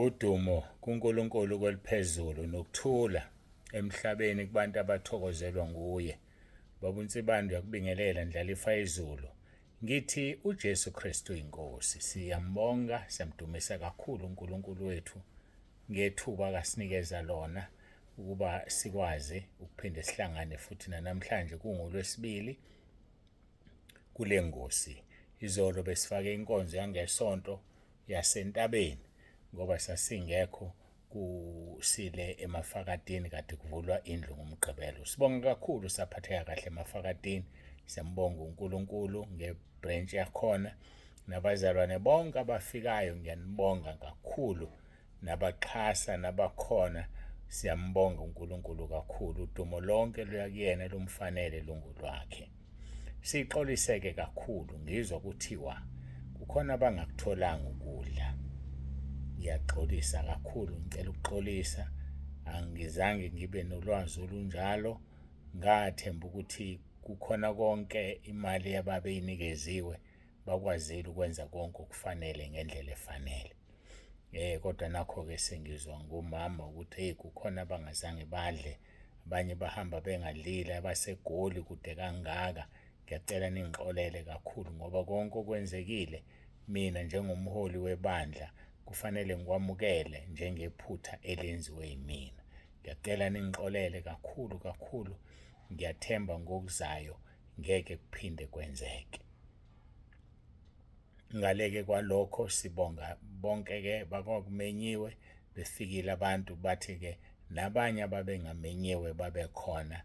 Udumo kuNkulunkulu kweliphezulu nokuthula emhlabeni kubantu abathokozelwa nguye. Baba uNsibande uyakubingelela Ndlalifa izulu. Ngithi uJesu Kristu inkosi. Siyambonga, siyamdumisa kakhulu uNkulunkulu wethu ngethuba akasinikeza lona ukuba sikwazi ukuphinde sihlangane futhi namhlanje kungolwesibili kule ngosi. Izolo besifake inkonzo yangesonto yasentabeni ngoba sasingekho kusile emafakatini kade kuvulwa indlu ngomgqibelo. Sibonga kakhulu saphatheka kahle emafakatini. Siyambonga uNkulunkulu ngebranch yakhona nabazalwane bonke abafikayo ngiyanibonga kakhulu nabaxhasa nabakhona siyambonga uNkulunkulu kakhulu udumo lonke luya kuyena lumfanele lungolwakhe sixoliseke kakhulu ngizwa kuthiwa kukhona abangakutholanga ukudla ngiyaxolisa kakhulu ngicela ukuxolisa angizange ngibe nolwazi olunjalo ngathemba ukuthi kukhona konke imali yababeyinikeziwe bakwazile ukwenza konke okufanele ngendlela efanele Eh kodwa nakho-ke sengizwa ngomama ukuthi hey kukhona abangazange badle abanye bahamba bengadlile abaseGoli kude kangaka ngiyacela ningixolele kakhulu ngoba konke okwenzekile mina njengomholi webandla kufanele ngikwamukele njengephutha elenziwe yimina ngiyacela ningixolele kakhulu kakhulu ngiyathemba ngokuzayo ngeke kuphinde kwenzeke Ngaleke kwalokho sibonga bonke-ke bakwakumenyiwe befikile abantu bathi-ke nabanye ababengamenyiwe babekhona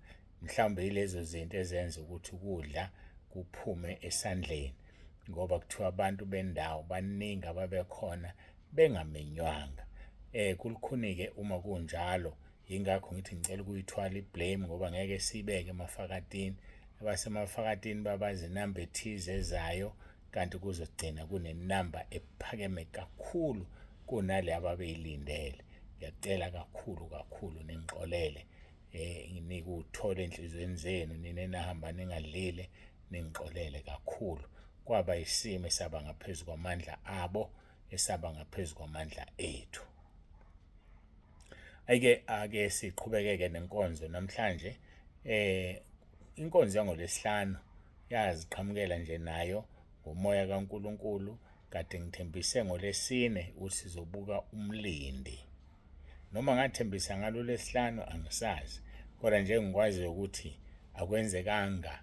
mhlawumbe yilezo zinto ezenza ukuthi ukudla kuphume esandleni ngoba kuthiwa abantu bendawo baningi ababekhona bengamenywanga eh kulukhuni-ke uma kunjalo yingakho ngithi ngicela ukuyithwala iblame ngoba ngeke siyibeke emafakatini abasemafakatini babazi inamba ethize ezayo kanti kuzogcina kunenamba ephakeme kakhulu kunale ababeyilindele ngiyacela kakhulu kakhulu ningixolele eh nikuthole enhlizweni zenu nina nahamba ningadlile ningixolele kakhulu kwaba isimo esaba ngaphezu kwamandla abo esaba ngaphezu kwamandla ethu Ayike ake siqhubekeke nenkonzo namhlanje eh inkonzo yangolesihlanu yaziqhamukela nje nayo ngomoya kaNkuluNkulu kade ngithembise ngolesine ukuthi sizobuka umlindi noma ngathembisa ngalo lesihlanu angisazi kodwa nje ngikwazi ukuthi akwenzekanga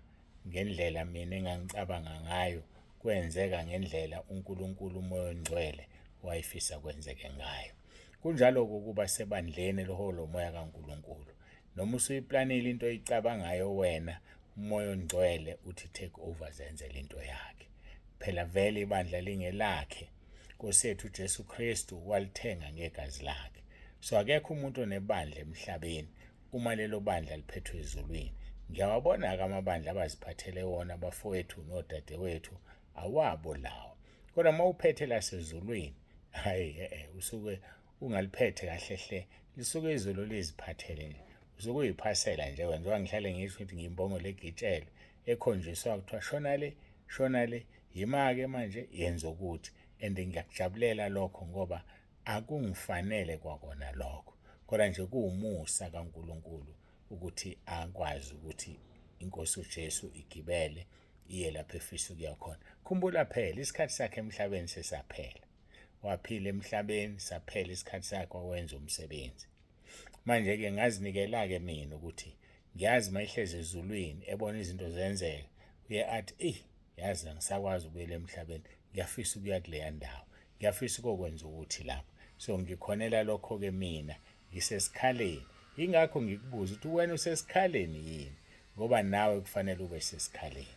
ngendlela mina engangicabanga ngayo kwenzeka ngendlela uNkulunkulu uMoya oNgcwele wayefisa kwenzeke ngayo. Kunjalo-ke ukuba sebandleni eliholwa uMoya kaNkulunkulu. Noma usuyiplanile into oyicabangayo wena, uMoya oNgcwele uthi take over zenzele into yakhe. Phela vele ibandla lingelakhe. Nkosi yethu uJesu Kristu walithenga ngegazi lakhe. So akekho umuntu onebandla emhlabeni uma lelo bandla liphethwe ezulwini. Ngiyawabona-ke amabandla abaziphathele wona abafowethu nodadewethu, awabo lawo. Kodwa uma uphethe lasezulwini, hhayi e-e usuke ungaliphethe kahle hle, lisuke izulu liziphathele nje. Usuke uyiphasela nje wena, njengoba ngihlale ngisho ukuthi ngiyimbongolo egitshelwe ekhonjiswa kuthiwa shona le, shona le, yima-ke manje yenza ukuthi and ngiyakujabulela lokho ngoba Akungifanele kwakona lokho, kodwa nje kuwumusa kaNkulunkulu ukuthi akwazi ukuthi iNkosi uJesu igibele iye lapho efisa ukuya khona. Khumbula phela isikhathi sakhe emhlabeni sesaphela. Waphila emhlabeni saphela isikhathi sakhe wawenza umsebenzi. Manje-ke ngazinikela-ke mina ukuthi ngiyazi mayihlezi ezulwini ebona izinto zenzeka uye athi eyi yazi angisakwazi ukubuyela emhlabeni ngiyafisa ukuya kuleya ndawo ngiyafisa ukokwenza ukuthi lapho so ngikhonela lokho-ke mina ngisesikhaleni yingakho ngikubuza ukuthi wena usesikhaleni yini ngoba nawe kufanele ube sesikhaleni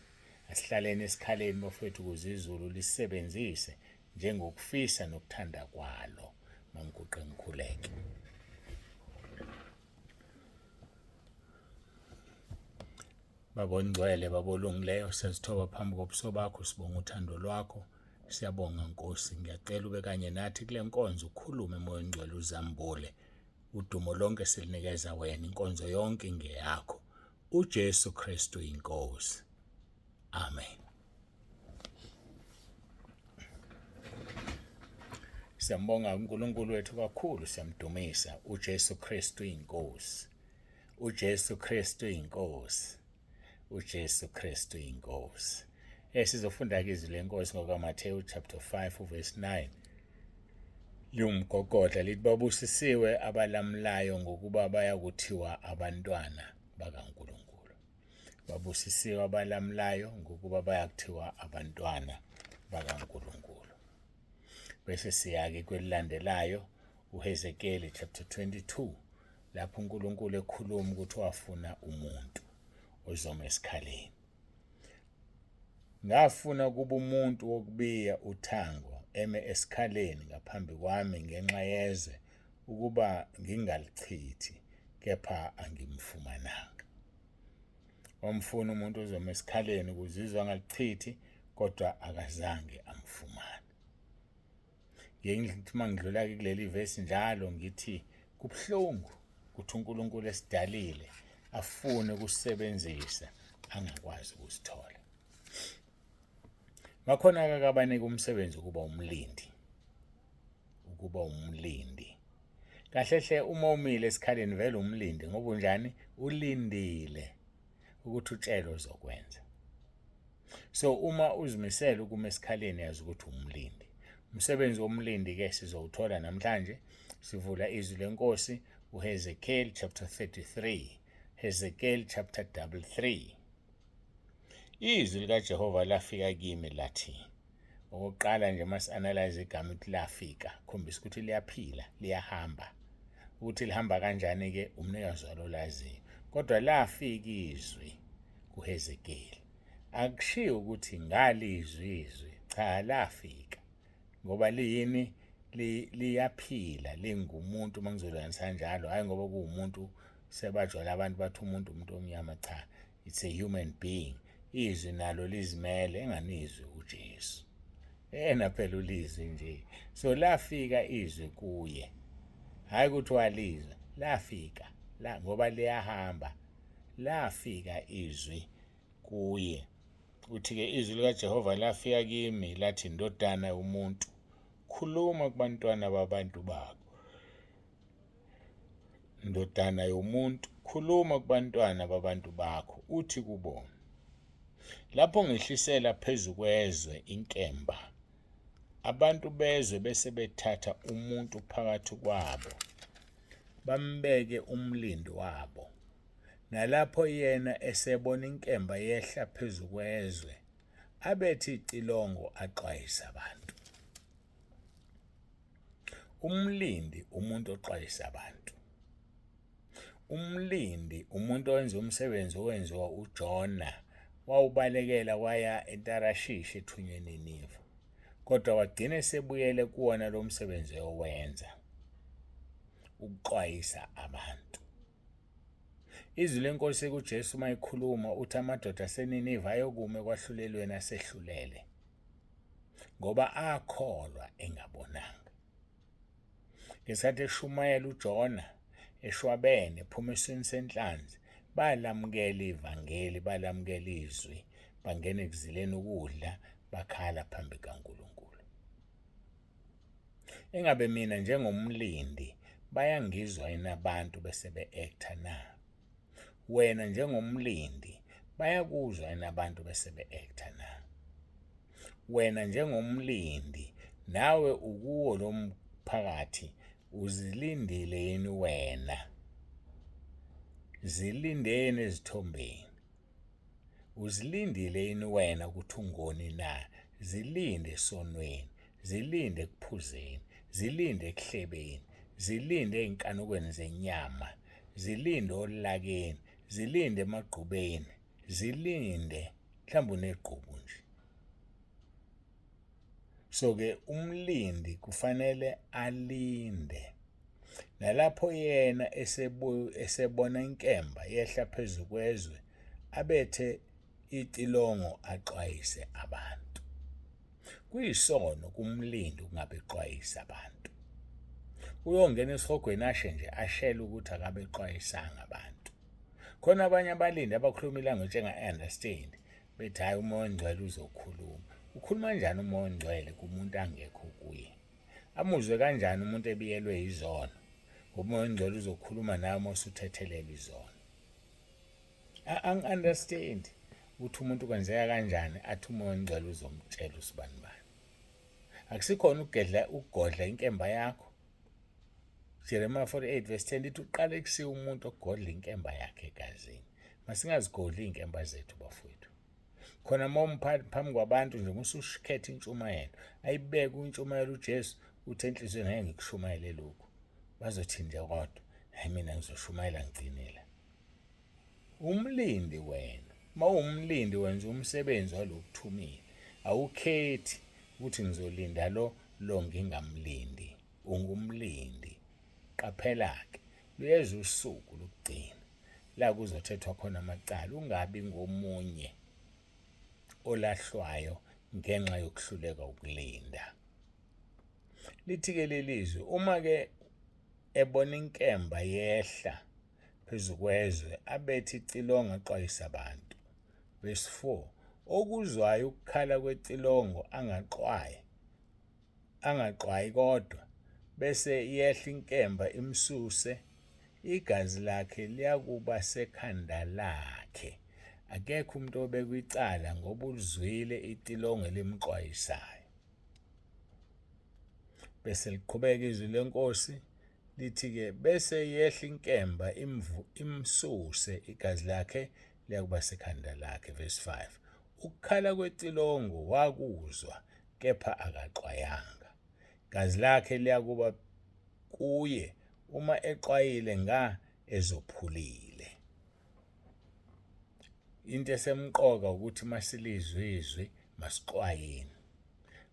asihlaleni esikhaleni bafowethu ukuze izulu lisebenzise njengokufisa nokuthanda kwalo mangiguqe ngikhuleke Baba ongcwele, Baba olungileyo, siyazithoba phambi kobuso bakho, sibonga uthando lwakho. Siyabonga Nkosi, ngiyacela ube kanye nathi kule nkonzo, ukhulume Moya ongcwele uzambule. Udumo lonke silinikeza wena, inkonzo yonke ingeyakho. uJesu Kristu inkosi. Amen. Siyambonga uNkulunkulu wethu kakhulu, siyamdumisa uJesu Kristu inkosi. UJesu Kristu inkosi. UJesu Kristu inkosi. Sizofunda ke izwi lenkosi ngokaMathewu chapter 5 verse 9. Liwumgogodla lithi babusisiwe abalamulayo ngokuba bayakuthiwa abantwana bakaNkulunkulu. Babusisiwe abalamulayo ngokuba bayakuthiwa abantwana bakaNkulunkulu. Bese siya-ke kwelilandelayo uHezekeli chapter 22 lapho uNkulunkulu ekhuluma ukuthi wafuna umuntu ozoma esikhaleni. Ngafuna ukuba umuntu wokubiya uthango eme esikhaleni ngaphambi kwami ngenxa yezwe ukuba ngingalichithi, kepha angimfumananga. Wamfuna umuntu ozoma esikhaleni ukuze izwe angalichithi, kodwa akazange amfumane. Ngike ngithi uma ngidlula-ke kuleli vesi njalo ngithi kubuhlungu ukuthi uNkulunkulu esidalile afune ukusebenzisa angakwazi ukusithola. Makhona-ke akabanike umsebenzi ukuba umlindi, ukuba umlindi. Kahle hle uma umile esikhaleni vele umlindi ngoba unjani? Ulindile ukuthi utshelwe ozokwenza. So uma uzimisele ukuma esikhaleni yazi ukuthi umlindi. Umsebenzi womlindi ke sizowuthola namhlanje sivula izwi lenkosi uHezekiel chapter 33. Hezekiel chapter 33. Izwi likaJehova lafika kimi lathi okokuqala nje masi-analyze igama ukuthi lafika khombisa ukuthi liyaphila liyahamba ukuthi lihamba kanjani-ke umnikazi walo laziyo kodwa lafika izwi kuHezekeli akushiwo ukuthi ngalizwi izwi cha lafika ngoba liyini liyaphila lingumuntu uma ngizolanisa njalo hhayi ngoba kuwumuntu sebajwayele abantu bathi umuntu umuntu omnyama cha it's a human being izwi nalo lizimele enganizwi uJesu ena phela ulizwi nje so lafika izwi kuye hayi ukuthi walizwa lafika la ngoba liyahamba lafika izwi kuye uthi-ke izwi likaJehova lafika kimi lathi ndodana yomuntu khuluma kubantwana babantu bakho Ndodana yomuntu, khuluma kubantwana babantu bakho, uthi kubo, Lapho ngehlisela phezu kwezwe inkemba, abantu bezwe bese bethatha umuntu phakathi kwabo, bambeke umlindi wabo. Nalapho yena esebona inkemba yehla phezu kwezwe, abethe icilongo axwayise abantu. Umlindi umuntu oxwayisa abantu. Umlindi umuntu owenza umsebenzi owenziwa uJona wawubalekela waya eTarashishi ethunywe eNiniva. Kodwa wagcina esebuyele kuwona lo msebenzi owenza ukuxwayisa abantu. Izwi lenkosi kuJesu uma ekhuluma uthi amadoda aseNiniva ayokuma ekwahlulelweni asehlulele. Ngoba akholwa engabonanga. Ngesikhathi eshumayela uJona eshwabene ephuma esiswini senhlanzi, balamukela ivangeli, balamukela izwi, bangena ekuzileni ukudla, bakhala phambi kaNkulunkulu. Engabe mina njengomlindi bayangizwa yini abantu bese be-actor na? Wena njengomlindi bayakuzwa yini abantu bese be-actor na? Wena njengomlindi nawe ukuwo lo mphakathi uzilindile yini wena? Zilindeni ezithombeni. Uzilindile yini wena ukuthi ungoni na? Zilinde esonweni, zilinde ekuphuzeni, zilinde ekuhlebeni, zilinde ey'nkanukweni zenyama, zilinde olakeni, zilinde emagqubeni, zilinde mhlawumbe unegqubu nje. So-ke umlindi kufanele alinde. Nalapho yena esebona inkemba yehla phezu kwezwe, abethe icilongo axwayise abantu. Kuyisono kumlindi ukungabexwayisi abantu. Uyongena esihogweni ashe nje ashele ukuthi akabexwayisanga abantu. Khona abanye abalindi abakhuluma ilanguage enga-understand bethi hhayi umoya ongcwele uzokhuluma. Ukhuluma kanjani umoya ongcwele kumuntu angekho kuye? Amuzwe kanjani umuntu ebiyelwe yizono? Ngoba uMoya oNgcwele uzokhuluma nawe uma usuthethelelwa izono. Angi-understand ukuthi umuntu kwenzeka kanjani athi uMoya oNgcwele uzomtshela usibani bani. Akusikhona ukugedla ukugodla inkemba yakho. Jeremiah 48 verse 10 lithi uqalekisiwe umuntu ogodla inkemba yakhe egazini. Masingazigodli iy'nkemba zethu bafowethu. Khona uma phambi kwabantu nje musushikhetha intshumayelo, ayibeke intshumayelo uJesu uthi enhliziyweni ngeke ngikushumayele lokhu. Bazothi nje kodwa, hayi mina ngizoshumayela ngigcine la. Umlindi wena, uma uwumlindi wenza umsebenzi walokuthumile. Awukhethi ukuthi ngizolinda lo lo ngingamlindi. Ungumlindi. Qaphela-ke, luyeza usuku lokugcina la kuzothethwa khona amacala, ungabi ngomunye olahlwayo ngenxa yokuhluleka ukulinda. Lithi-ke lelizwi, uma-ke ebona inkemba yehla phezu kwezwe abethe icilongo axwayise abantu. Verse 4, okuzwayo ukukhala kwecilongo angaxwayi, angaxwayi kodwa, bese yehla inkemba imsuse, igazi lakhe liyakuba sekhanda lakhe. Akekho umuntu obekwa icala ngoba ulizwile icilongo elimxwayisayo. Bese liqhubeka izwi lenkosi lithi-ke bese yehla inkemba imsuse igazi lakhe liyakuba sekhanda lakhe. Verse 5, ukukhala kwecilongo wakuzwa kepha akaxwayanga, gazi lakhe liyakuba kuye uma exwayile nga ezophulile. Into esemqoka ukuthi masilizwe izwi masixwayeni.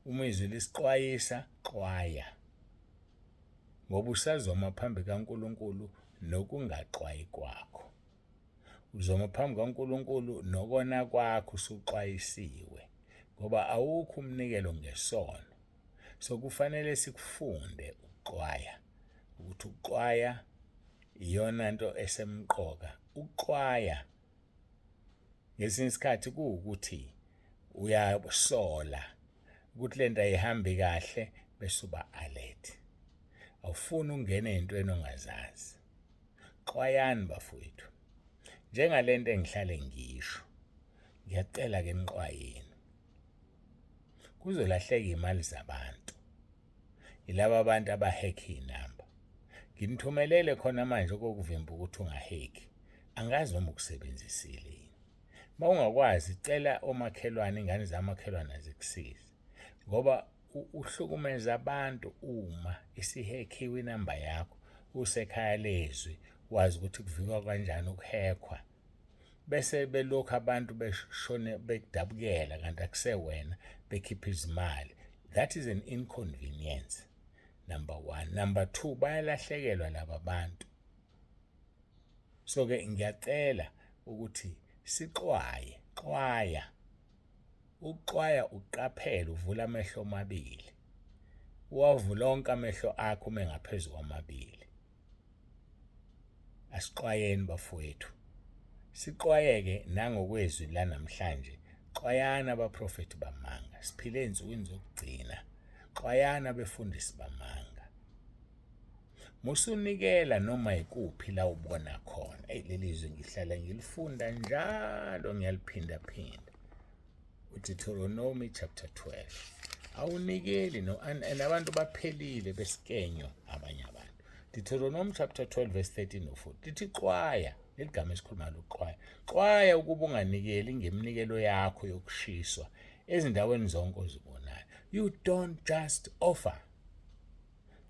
Uma izwi lisixwayisa, xwaya, ngoba usazoma phambi kaNkulunkulu nokungaxwayi kwakho. Uzoma phambi kaNkulunkulu nokona kwakho usuxwayisiwe, ngoba awukho umnikelo ngesono. So kufanele sikufunde ukuxwaya, ukuthi ukuxwaya iyona nto esemqoka. Ukuxwaya ngesinye isikhathi kuwukuthi uyasola ukuthi lento ayihambi kahle bese uba alert. Awufuni ungene ey'ntweni ongazazi. Xwayani bafowethu. Njengalento engihlale ngisho, ngiyacela ke nixwayeni. Kuzolahleka iy'mali zabantu. Yilaba abantu abahekha iy'namba. Nginithumelele khona manje okokuvimba ukuthi ungahekhi. Angazi noma ukusebenzisile yini. Uma ungakwazi, cela omakhelwane, ingane zamakhelwane zikusize. Ngoba uhlukumeza abantu uma isihekhiwe inamba yakho usekhaya lezwi, wazi ukuthi kuvikwa kanjani ukuhekhwa. Bese belokhu abantu beshone bekudabukela kanti akusewena, bekhipha izimali. That is an inconvenience, number one. Number two, bayalahlekelwa laba bantu. So-ke ngiyacela ukuthi sixwaye, xwaya. Ukuxwaya uqaphele, uvula amehlo amabili. Uwavula onke amehlo akho ume ngaphezu kwamabili. Asixwayeni bafowethu. Sixwayeke nangokwezwi lanamhlanje. Xwayani abaprofethi bamanga. Siphile ey'nsukwini zokugcina. Xwayani abefundisi bamanga. Musunikela noma ikuphi la ubona khona. Eyi, leli zwi ngihlala ngilifunda njalo, ngiyaliphinda phinda. uDeuteronomy chapter 12. Awunikeli no and abantu baphelile besikenywa abanye abantu. Deuteronomy chapter 12 verse 13 no 14 lithi xwaya, leli gama esikhuluma ngalo xwaya. Xwaya ukuba unganikeli ngeminikelo yakho yokushiswa ezindaweni zonke ozibonayo. You don't just offer.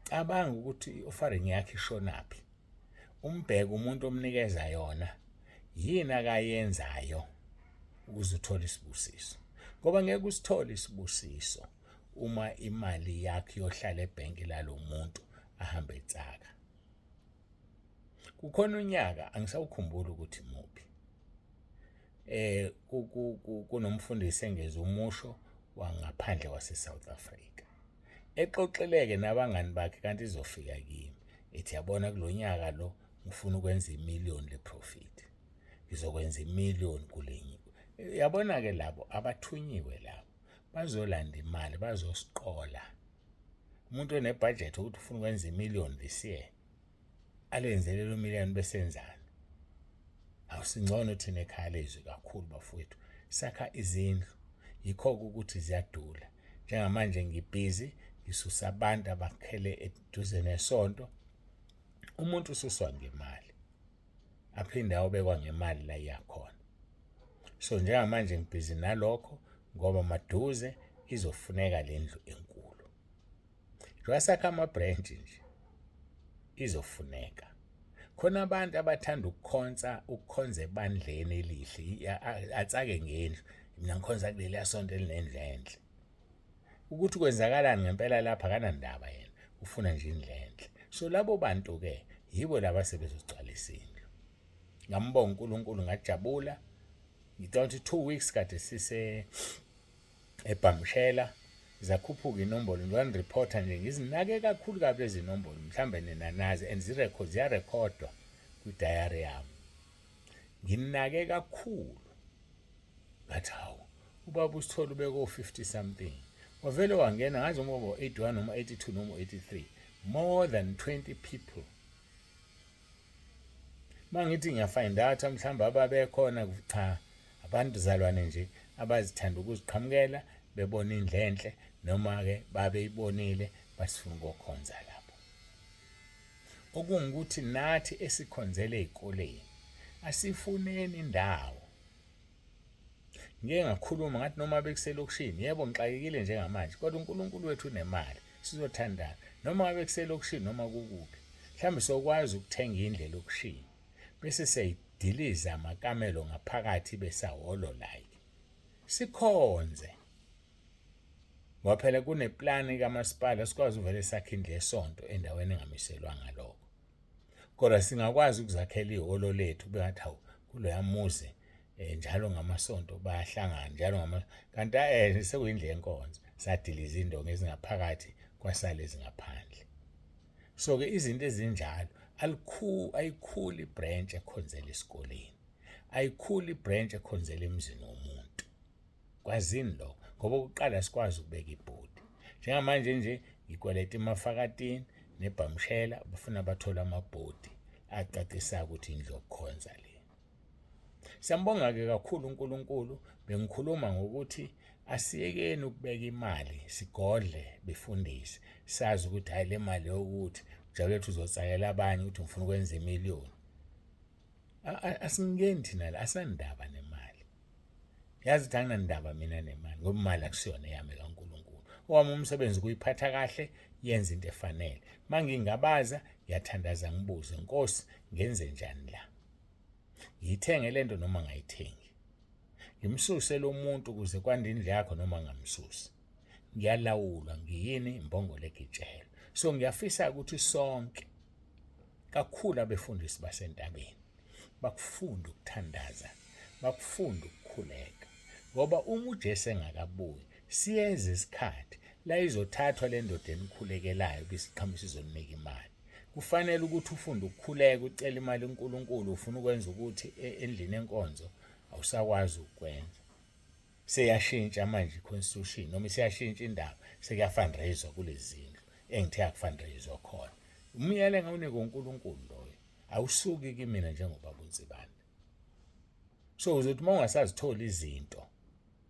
Cabanga ukuthi i-offering yakho ishonaphi. Umbheke umuntu omnikeza yona, yini akayenzayo ukuze uthole isibusiso. Ngoba ngeke usithole isibusiso uma imali yakho iyohlala ebhenki lalo muntu ahambe etsaka. Kukhona unyaka angisawukhumbuli ukuthi muphi. Kunomfundisi engeza umusho wangaphandle kwase South Africa. Exoxeleke nabangani bakhe kanti izofika kimi. Ethi yabona kulonyaka lo ngifuna ukwenza imillion le profit. Ngizokwenza imillion kulenye. Yabona ke labo abathunyiwe labo bazolanda imali, bazosiqola. Umuntu onebudget ukuthi ufuna ukwenza imillion this year, alenze lelo million besenzani? Awusingcono thina ekhaya lezwi kakhulu bafowethu, sakha izindlu, yikho ukuthi ziyadula. Njengamanje ngibhizi ngisusa abantu abakhele eduze nesonto. Umuntu ususwa ngemali, aphinde ayobekwa ngemali la iyakhona. So njengamanje ngibhizi nalokho ngoba maduze izofuneka le ndlu enkulu. Njengoba sakha ama-branch nje, izofuneka. Khona abantu abathanda ukukhonza, ukukhonza ebandleni elihle, atsake ngendlu. Mina ngikhonza kuleliya sonto elinendlu enhle. Ukuthi kwenzakalani ngempela lapha akanandaba yena, ufuna nje indlu enhle. So labo bantu-ke yibo laba sebezogcwalisa indlu. Ngambonga uNkulunkulu, ngajabula. Ngicabanga ukuthi 2 weeks kade sise eBhamshela, zakhuphuka inombolo. Njengoba ngireporta nje, ngizinake kakhulu kabi lezi nombolo, mhlambe nina nazi and zirecord, ziyarekhodwa kwidayari yami. Nginake kakhulu, ngathi hawu, ubaba usithole ubeko 50 something, wavele wangena ngazi uma 81 noma 82 noma 83, more than 20 people. Mangithi ngiyafind out mhlawumbe ababekhona, cha, abantu zalwane nje abazithanda ukuziqhamukela bebona indlu enhle, noma-ke babeyibonile basifuna ukukhonza lapho. Okungukuthi nathi esikhonzele ey'koleni asifuneni indawo. Ngike ngakhuluma ngathi noma bekuselokishini, yebo ngixakekile njengamanje, kodwa uNkulunkulu wethu unemali, sizothandana. Noma ngabe kuselokishini noma kukuphi, mhlawumbe sokwazi ukuthenga indlu elokishini bese siyayidiliza amakamelo ngaphakathi besahholo like sikhonze, ngoba phela kuneplani kamasipala, sikwazi uvele sakhe indlu yesonto endaweni engamiselwanga lokho, kodwa singakwazi ukuzakhela ihholo lethu bengathi hawu, kuloya muzi njalo ngamasonto bayahlangana njalo ngama, kanti sekuyindlu yenkonzo, sadiliza indonga ezingaphakathi kwasala ezingaphandle. So ke izinto ezinjalo, ayikhuli ibranch ekhonzela esikoleni, ayikhuli ibranch ekhonzela emzini womuntu. Kwazini lokho, ngoba okokuqala sikwazi ukubeka ibhodi. Njengamanje nje ngikweleta emafakatini nebhamshela, bafuna bathole amabhodi acacisa ukuthi indlu yokukhonza le. Siyambonga-ke kakhulu uNkulunkulu. Bengikhuluma ngokuthi asiyekeni ukubeka imali sigodle befundisi, sazi ukuthi hayi, le mali yokuthi ujabule ukuthi uzotsakela abanye ukuthi ngifuna ukwenza imiliyoni. Asingeni thina la, asinandaba nemali. Yazi ukuthi anginandaba mina nemali, ngoba imali akusiyona eyami, kaNkulunkulu. Owami umsebenzi kuyiphatha kahle, yenza into efanele. Mangingabaza, ngiyathandaza, ngibuze, Nkosi, ngenze njani la? Ngiyithenge lento noma ngayithengi? Ngimsuse lo muntu ukuze kwande indlu yakho noma ngamsusi? Ngiyalawulwa ngiyini? Imbongolo egitshelwe. So ngiyafisa ukuthi sonke, kakhulu abefundisi basentabeni, bakufunda ukuthandaza, bakufunda ukukhuleka, ngoba uma uJesu engakabuyi, siyeza isikhathi la izothathwa le ndoda enikhulekelayo bisiqhamusa izonika imali. Kufanele ukuthi ufunde ukukhuleka, ucela imali uNkulunkulu. Ufuna ukwenza ukuthi endlini enkonzo, awusakwazi ukwenza, seyashintsha manje i-constitution, noma isiyashintsha indaba, sekuya-fundraiswa kulezi zindlu engithe akufundraiswa khona. Umyale ngawunika uNkulunkulu loyo, awusuki kimina njengobaba uNsibande. So uzothi uma ungasazitholi izinto,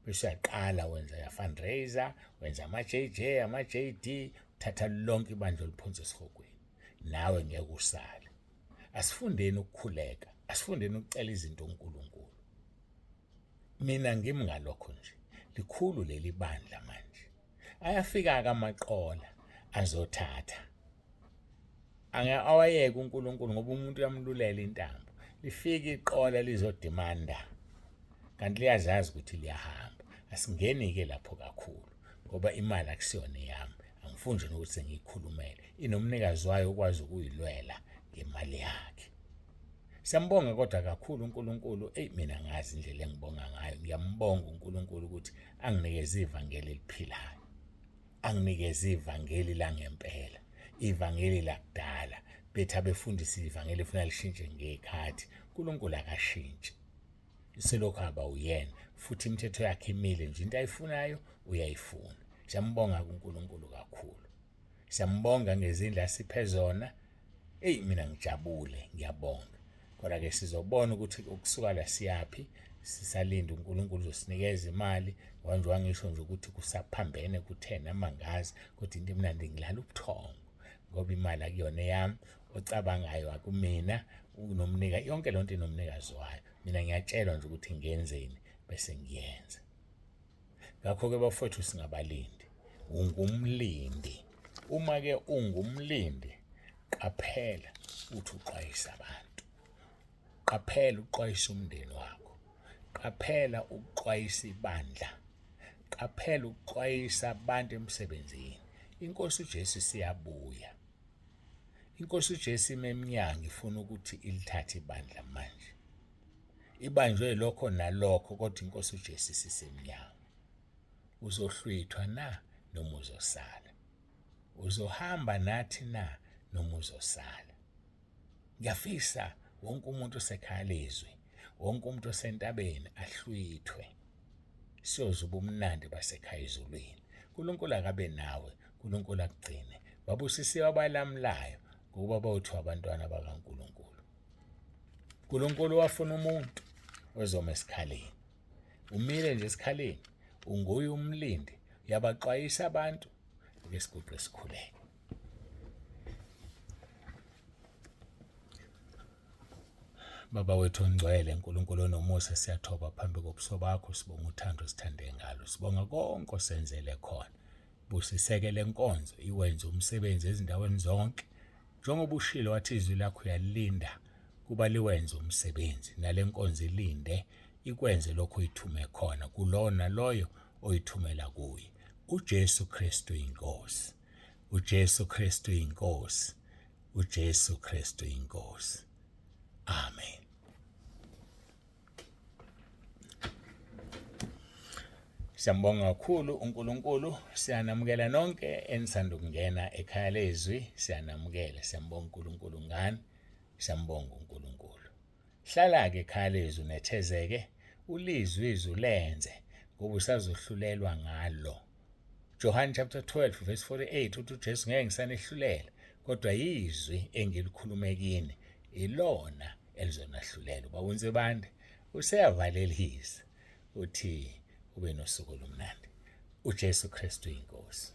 bese uyaqala wenza ya fundraiser, wenza ama-JJ, ama-JD, uthatha lonke ibandla oliphonse esihogweni, nawe ngeke usale. Asifundeni ukukhuleka, asifundeni ukucela izinto uNkulunkulu. Mina ngimi ngalokho nje. Likhulu leli bandla manje, ayafika-ke amaqola azothatha, awayeke uNkulunkulu, ngoba umuntu uyamlulela intambo. Lifika iqola lizodemanda, kanti liyazazi ukuthi liyahamba. Asingeni-ke lapho kakhulu, ngoba imali akusiyona eyami, angifuni nje nokuthi sengiyikhulumele, inomnikazi wayo okwazi ukuyilwela ngemali yakhe. Siyambonga kodwa kakhulu uNkulunkulu. Eyi, mina ngazi indlela engibonga ngayo. Ngiyambonga uNkulunkulu ukuthi anginikeze ivangeli eliphilayo, anginikeze ivangeli langempela, ivangeli lakudala. Bethi abefundisi ivangeli funa lishintshe ngekhathi. uNkulunkulu akashintshi, selokhu aba uyena, futhi imithetho yakhe imile nje, into ayifunayo uyayifuna. Siyambonga kuNkulunkulu kakhulu. Siyambonga ngezindlu asiphe zona. Eyi mina ngijabule, ngiyabonga. Kodwa-ke sizobona ukuthi ukusuka la siyaphi, sisalinde uNkulunkulu uzosinikeza imali. Ngoba nje wangisho nje ukuthi kusaphambene kuthena amangazi, kodwa into emnandi ngilala ubuthongo ngoba imali akuyona eyami, ocabangayo akumina, unomnika yonke lonto inomnikazi wayo. Mina ngiyatshelwa nje ukuthi ngenzeni bese ngiyenza. Ngakho-ke bafowethu singabalindi. Ungumlindi. Uma-ke ungumlindi, qaphela uthi uxwayisa abantu. Qaphela uxwayisa umndeni wakho. Qaphela ukuxwayisa ibandla. Qaphela ukuxwayisa abantu emsebenzini. Inkosi uJesu siyabuya. Inkosi uJesu ime emnyango ifuna ukuthi ilithathe ibandla manje. Ibanjwe lokho nalokho kodwa inkosi uJesu isisemnyango. Uzohlwithwa na noma uzosala? Uzohamba nathi na noma uzosala? Ngiyafisa wonke umuntu osekhaya lezwi, wonke umuntu osentabeni ahlwithwe. Siyoza ubumnandi basekhaya ezulwini. uNkulunkulu akabe nawe, uNkulunkulu akugcine. Babusisiwe abalamulayo ngokuba bawuthiwa abantwana bakaNkulunkulu. uNkulunkulu wafuna umuntu ozoma esikhaleni. Umile nje esikhaleni, unguye umlindi, uyabaxwayisa abantu. Ake siguqe sikhuleke. Baba wethu ongcwele, uNkulunkulu onomusa, siyathoba phambi kobuso bakho, sibonga uthando sithande ngalo, sibonga konke osenzele khona. Busiseke le nkonzo iwenze umsebenzi ezindaweni zonke. Njengoba ushilo wathi izwi lakho uyalilinda kuba liwenze umsebenzi, nale nkonzo ilinde ikwenze lokho oyithume khona kulowo naloyo oyithumela kuye. UJesu Kristu inkosi. uJesu Kristu inkosi. uJesu Kristu inkosi. Amen. Siyambonga kakhulu uNkulunkulu, siyanamukela nonke enisanda ukungena ekhaya lezwi, siyanamukela, siyambonga uNkulunkulu ngani, siyambonga uNkulunkulu. Hlala-ke ekhaya lezwi unethezeke, ulizwe izwi ulenze ngoba usazohlulelwa ngalo. John chapter 12 verse 48 uthi uJesu ngeke ngisanehlulela kodwa yizwi engilikhulume kini ilona elizonahlulela. Ubaba uNsibande useyavalelisa uthi ube nosuku olumnandi. uJesu Kristu inkosi.